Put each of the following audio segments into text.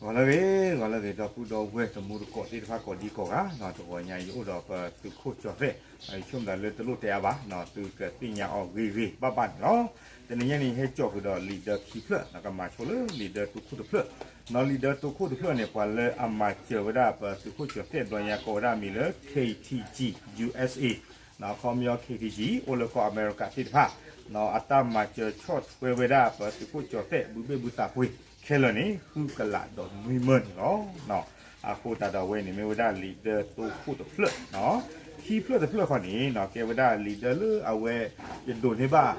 ဂီၤလၢအဂ့ၤ ဂီၤလၢအဂ့ၤ ဒီပုၢ်ဒီဝဲၢ်တံၤသကိးသ့ၣ်တဖၣ်ကိးဒံကိးဂၤ, တဂီၤညါအံၤအိၣ်ဒီးပသုးခိၣ်ကၠီၤသဲး, ယဆိကမိၣ်လၢတလိၣ်တဲအါဘၣ်, သုကသ့ၣ်ညါအီၤဂ့ၤဂ့ၤဘၣ်ဘၣ်န့ၣ်လီၤ. တနံၤညါန့ၣ် ဟဲကၠီၣ်ဃုာ်ဒီးလံာ်ဒၢခံဖျၢၣ်, ကမၤဆိလၢလံာ်ဒၢတိခိၣ်တဖျၢၣ်, လံာ်ဒၢတိခိၣ်တဖျၢၣ်န့ၣ် ပှၤလၢအမၤစၢၤဝဲဒၣ်ပသုးခိၣ်ကၠီၤသဲးဘျီညါကိးဝဲဒၣ်မံၤလၢ K T G U S A ခီပညီ K T G အိၣ်လၢကီၢ်အမဲရကၤသ့ၣ်တဖၣ်, အတၢ်မၤစၢၤဆီၣ်ထွဲဝဲဒၣ်ပသုးခိၣ်ကၠီၤသဲးဘုဘ့ၣ်ဘုသးပှ့ၤခဲလၢာ်န့ၣ် ဃုကလးဒီးနွံမၢန့ၣ်လီၤ. အဃိသတးဒီးအဝဲန့ၣ်မ့ၢ်ဝဲဒၣ်လံာ်ဒၢတိခိၣ်တဖျၢၣ်, ခံဖျၢၣ်တဖျၢၣ်ဃီန့ၣ် ကဲဝဲဒၣ်လံာ်ဒၢလၢအဝဲ ယဒိးန့ၢ်ဘၣ်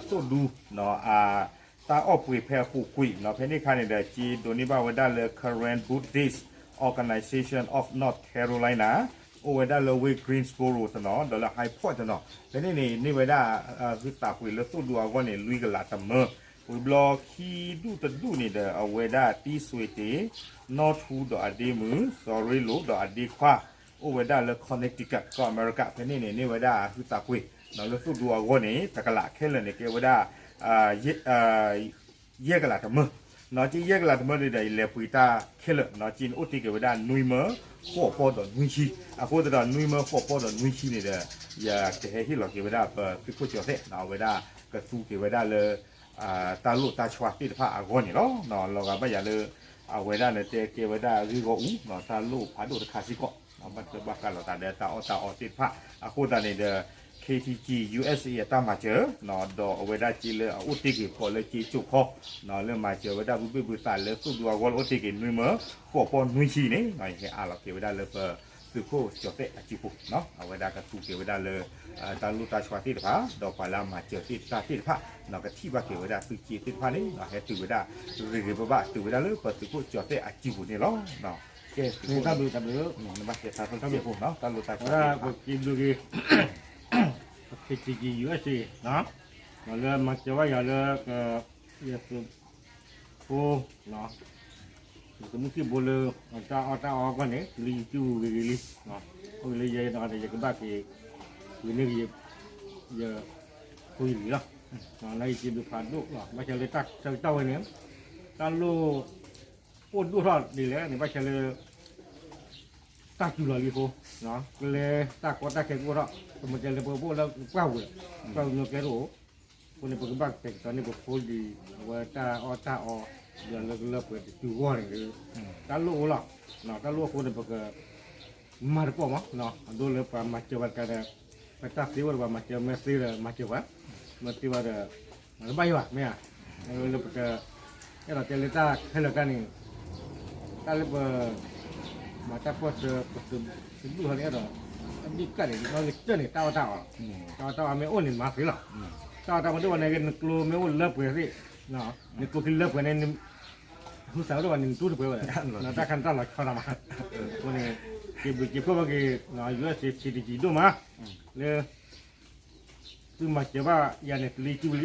သိၣ်ဒူ အ တၢ်အီၣ်ပှ့ၤဖဲအပူၤကွံာ်, ဖဲန့ၣ်အခါန့ၣ်ဒီး က့ဒိးန့ၢ်ဘၣ်ဝဲဒၣ်လၢ Karen Buddhist Organization of North Carolina အိၣ်ဝဲဒၣ်လၢဝ့ၢ် Greensboro တနီၤ ဒီးလၢ High Point တနီၤ, ဖဲန့ၣ်န့ၣ် န့ၢ်ဝဲဒၣ် ဟုသးပှ့ၤလၢသိၣ်ဒူအဂီၢ်န့ၣ် လွံၢ်ကလးတမၢ, ဝံၤဘျီခံဒူၣ်တဒူၣ်န့ၣ်ဒီး အဝဲဒၣ်တံၢ်စွ့တ့ၢ် နီၢ်ထူဒီးအဒ့မုၣ် စီၤရ့လိာ်ဒီးအဒ့ခွါ အိၣ်ဝဲဒၣ်လၢ Connecticut ကီၢ်အမဲရကၤ, ဖဲန့ၣ်န့ၣ် န့ၢ်ဝဲဒၣ်ဟုသးပှ့ၤ လၢသိၣ်ဒူအဂီၢ်န့ၣ် တကလးခဲလၢာ်န့ၣ် ကဲဝဲဒၣ် ယဲၢ်ကလးတမၢ, က့ယဲၢ်ကလးတမၢန့ၣ်ဒီး ယလဲၤပှ့ၤတၢ်ခဲလၢာ်, က့န့ၣ်အိၣ်တ့ၢ်က့ၤဝဲဒၣ်နွံမၢ ဃိးပီဒီးနွံဆံ, အဃိသတးဒီးနွံမၢဃိးပီဒီးနွံဆံန့ၣ်ဒီး ယကဟဲဟ့ၣ်လီၤက့ၤဝဲဒၣ်ပသုးခိၣ်ကၠီၤသဲး အဝဲဒၣ်ကသူက့ၤဝဲဒၣ်လၢ တၢ်လိၣ်တၢ်ဆှါသ့ၣ်တဖၣ်အဂီၢ်န့ၣ်လီၤ. လီၤဂာ်ဘၣ်ယၤလၢ အဝဲဒၣ်န့ၣ်တဲကဲဝဲဒၣ်ဂ့ၢ်ဂီၢ်အူ တၢ်လိၣ်ဖးဒိၣ်တခါစ့ၢ်ကီး ဘၣ်တဘၣ်ဃးလိာ်သးဒီးတၢ်အီၣ်တၢ်အီသ့ၣ်တဖၣ်, အဃိသတးန့ၣ်ဒီး K T G U S A အတၢ်မၤစၢၤ ဒီးအဝဲဒၣ်က့လၢအအိၣ်တ့ၢ်က့ၤပှၤလၢက့ကၠိၣ်ခီ လၢမၤစၢၤဝဲဒၣ်ဘုဘ့ၣ်ဘုသးလၢသိၣ်ဒူအဂီၢ်လၢအိၣ်တ့ၢ်က့ၤနွံမၢ ဃိးပီနွံဆံန့ၣ် ယဟဲအးလီၤက့ၤဝဲဒၣ်လၢပသုးခိၣ်ကၠီၤသဲးအစုပူၤ, အဝဲဒၣ်ကသူက့ၤဝဲဒၣ်လၢ တၢ်လိၣ်တၢ်ဆှါသ့ၣ်တဖၣ် ဒီးပှၤလၢအမၤစၢၤသ့ၣ်တဖၣ်သ့ၣ်တဖၣ် ကထံၣ်ဘၣ်က့ၤဝဲဒၣ်သုးက့သ့ၣ်တဖၣ်န့ၣ် ဟဲတုၤဝဲဒၣ် ဂ့ၤဂ့ၤဘၣ်ဘၣ် တုၤဝဲဒၣ်လၢပသုးခိၣ်ကၠီၤသဲးအစုပူၤန့ၣ်လီၤ. ကဲ တၢ်ဘျုးတၢ်ဘျုး နဘၣ်တဲတၢ်သီတၢ်ဘျုးဖိ တၢ်လိၣ်တၢ်ဆှါသ့ၣ်တဖၣ် က့ဘျုးက့ၤ K T G U S A လၢမၤစၢၤဘၣ်ယၤလၢ ယသုးဖိ ယသုးမုၢ်သံၣ်ဘိလၢ တၢ်အီၣ်တၢ်အီအဂီၢ်န့ၣ် လၢယစုပူၤဂ့ၤဂ့ၤလံ, အိၣ်လၢယဲဒီးယကဘၣ်က့ၤ ဝံၤန့ၣ် ယဖိယလံၤလီၤ, နာ်ယစံးဘျုးဖးဒိၣ်လီၤ. ဘၣ်ဆၣ်လၢတၢ်ဆၢကတီၢ်ဝဲန့ၣ် တၢ်လိၣ် အိၣ်ဒိၣ်ထီၣ်ဒ်လဲၣ်န့ၣ် ဘၣ်ဆၣ်လၢ တၢ်စူၤလီၤလံအဃိ ကျဲတၢ်ကီတၢ်ခဲကအိၣ်ထီၣ် ပမ့ၢ်တဲလၢပအိၣ်လၢပှၢ်ပူၤဒီး ပှၢ်ပူၤမ့ၢ်ကျဲတအိၣ် အဃိန့ၣ် ပကဘၣ်ကတဲာ်ကတီၤန့ၢ်ပဖိလံၤ အဝဲတၢ်အီၣ်တၢ်အီ ဒီးလၢကလၢပှဲၤတစူၤအဂီၢ်န့ၣ် တၢ်လိၣ်အိၣ်လီၤ. တၢ်လိၣ်အဃိန့ၣ် ပက မၤတပီၢ်မး အဒိလၢပှၤမၤစၢၤပှၤတခါဒီး ပတၢ်သ့ဝဲဒီးပှၤမၤစၢၤ မ့ၢ်သ့ဒီးမၤစၢၤပှၤ မ့ၢ်သ့ဝဲဒီး တဘၣ်ယိၣ်ဘၣ် မ့ၢ်ဧါ. လၢပက အဲၣ်ဒိးတဲလၢတၢ်ခဲလၢာ်တၢ်န့ၣ် တၢ်လၢပ မၤတၢ်ပီၢ်တ ပသုးတဒူၣ်ဟီန့ၣ်အဲၣ်ဒိး အဒံၣ်ကၣ်န့ၣ် နီၢ်ကစၢၢ်န့ၣ် တၢ်အီၣ်တၢ်အီလီၤ. တၢ်အီၣ်တၢ်အီမ့ၢ်အိၣ်န့ၣ် မၤသ့လီၤ. တၢ်အီၣ်တၢ်မ့ၢ်တအိၣ်ဘၣ်န့ၣ် နကျိမ့ၢ်အိၣ်လၢပှဲၤသ့ၣ် နကျိခံလၢပှဲၤန့ၣ် ဟုသးဝဲဒၣ်ဘၣ်န့ၣ် နတူၢ်တပှဲၤဝဲ တၢ်ခါန့ၣ်တၢ်လီၤဆီတၢ်မး အဃိန့ၣ် စံးဘျုးစံးဖှိၣ်ဘၣ်က့ၤ U S A K T G ဒိၣ်မး လၢ သုမၤစၢၤဘၣ်ယၤန့ၣ် တလံၤစုလံ တၢ်လ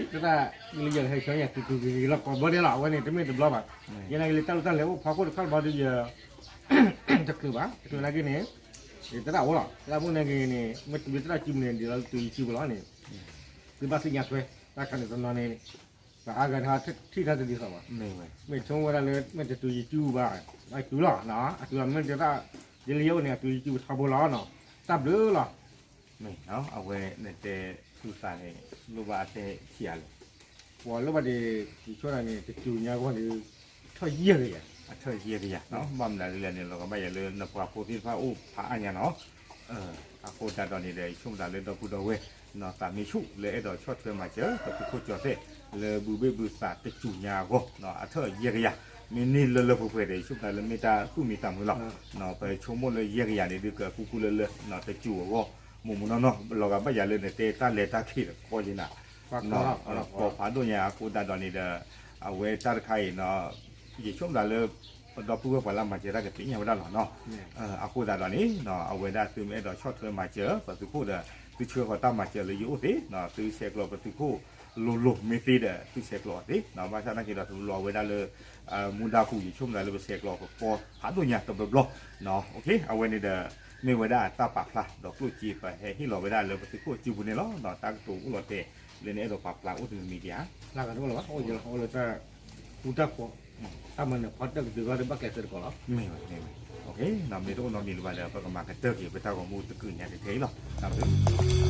ၢယၤဟဲဆၢယၤ တုၤတုၤဂ့ၤဂ့ၤလီၤ ကိးဘျီဒဲးလီၤ အဝဲန့ၣ် တမ့ၢ်တဘျီဘၣ် ယဲနာ်က့လၢတၢ်လိၣ်တၢ်လဲၤအိၣ်ဖီခိၣ်တခါဘျီဒီးယ တချုးဘၣ် တချုးနာ်က့န့ၣ် ယသရၣ်အိၣ်လီၤ သရၣ်မုၣ်နာ်က့န့ၣ် မ့ၢ်တုၤလၢသရၣ်စုပူၤန့ၣ် ဒ်လီၤတုၤယစုပူၤလီၤန့ၣ် သုဘၣ်သ့ၣ်ညါထွဲ တၢ်ခါန့ၣ်တနီၤန့ၣ် ပှၤအါဂၤထီၣ်ထံၣ်တၢ်တဒ်သိးဘၣ် မ့ၢ်ဆိကမိၣ်ဝဲဒၣ်လၢ မ့ၢ်တတုၤယစုပူၤဘၣ် အတုၤလီၤ အတုၤလီၤ မ့ၢ်တသရၣ် ဒ်လၢယအိၣ်န့ၣ် အတုၤယစုပူၤထီဘိလီၤ တၢ်ဘျုးလီၤ မ့ၢ်အဝဲနတဲသူၣ်သးန့ၣ် လိၣ်ဘၣ်အတဲခံဂၤလဲၣ် ပှၤလိၣ်ဘၣ်ဒံး ယဆိကမိၣ်န့ၣ် တစူၤညါအဂီၢ်န့ၣ် ထီၣ်ယဲၢ်ကယၤ အထီၣ်ယဲၢ်ကယၤ ဘၣ်မနုၤလဲၣ်န့ၣ် လီၤဂာ်ဘၣ်ယၤလၢနပှၤဖိသ့ၣ်တဖၣ်အိၣ်ဖးအါညါနီၤ အဃိသတးဒီးန့ၣ်ဒီး ယဆိကမိၣ်သးလၢဒီပုၢ်ဒီဝဲၢ် သးမ့ၢ်ဆူၣ်လၢအဲၣ်ဒိးဆီၣ်ထွဲမၤစၢၤ ပသုးခိၣ်ကၠီၤသဲး လၢဘုဘ့ၣ်ဘုသးတစူၤညါအဂီၢ် အထီၣ်ယဲၢ်ကယၤ မ့ၢ်န့ၢ်လၢလၢပှဲၤပှဲၤဒီး ယဆိကမိၣ်သးလၢမ့ၢ်တၢ်သူၣ်မံသးမုာ်လီၤ ပဆိကမိၣ်လၢယဲၢ်ကယၤန့ၣ် ဒုးကကူကူလၢလၢ တစူၤအဂီၢ် မိၢ်မိၢ်နီၢ်နီၢ် လီၤဂာ်ဘၣ်ယၤလၢနတဲတၢ်လဲၤတၢ်က့ၤဒီးကီယဲၢ်နၤ ကိးဖးဒိၣ်ညါအဃိသတးဒီးန့ၣ်ဒီး အဝဲတၢ်တခါအံၤ ယဆိကမိၣ်သးလၢ ပဒီပုၢ်ဝဲၢ်ပှၤလၢမၤစၢၤတၢ်ကသ့ၣ်ညါဝဲဒၣ်လီၤနီၤ အဃိသတးဒီးန့ၣ် အဝဲဒၣ်သုမ့ၢ်အဲၣ်ဒိးဆီၣ်ထွဲမၤစၢၤ ပသုးခိၣ်ဒီး သုဆှၢဃီၤတၢ်မၤစၢၤလၢယအိၣ်သ့ သုဆဲးကျိးပသုးခိၣ်လိၤလိၤမ့ၢ်သ့ဒီး သုဆဲးကျိးအီၤသ့ ဘၣ်ဆၣ်သနာ်က့ဒီးတလိၤလီၤအဝဲဒၣ်လၢ မူဒါပူၤ ယဆိကမိၣ်သးလၢပဆဲးကျိးကပီၤဖးဒိၣ်ညါတဘျီဘျီ အဝဲန့ၣ်ဒီး မ့ၢ်ဝဲဒၣ်တၢ်ပာ်ဖျါဒီးကျိၣ်စ့ပဟဲဟ့ၣ်လီၤဝဲဒၣ်လၢပသုးခိၣ်စုပူၤန့ၣ်လီၤ တၢ်ကတိၤအိၣ်လီၤတဲာ်လၢနအဲၣ်ဒိးပာ်ဖျါအိၣ်တမံၤမံၤဒံးဧါ လၢကတအိၣ်လီၤဘၣ် အိၣ်ယလီၤ အိၣ်လၢတၢ်ဃူတၢ်ဖိး တၢ်မၤနၢၤဖီတၢၣ်ကဒုးဂီၢ်ဒီးဘၣ်ကျဲးစၢးတကိးလီၤ. မ့ၢ်ဝဲ, မ့ၢ်ဝဲ, မ့ၢ်တအိၣ်နီတမံၤလၢၤဘၣ်ဒီး ပကမၤကတၢၢ်က့ၤ ပတၢ်ဂီၤမူတကုာ်ညါကထဲအံၤလီၤ. တၢ်ဘျုး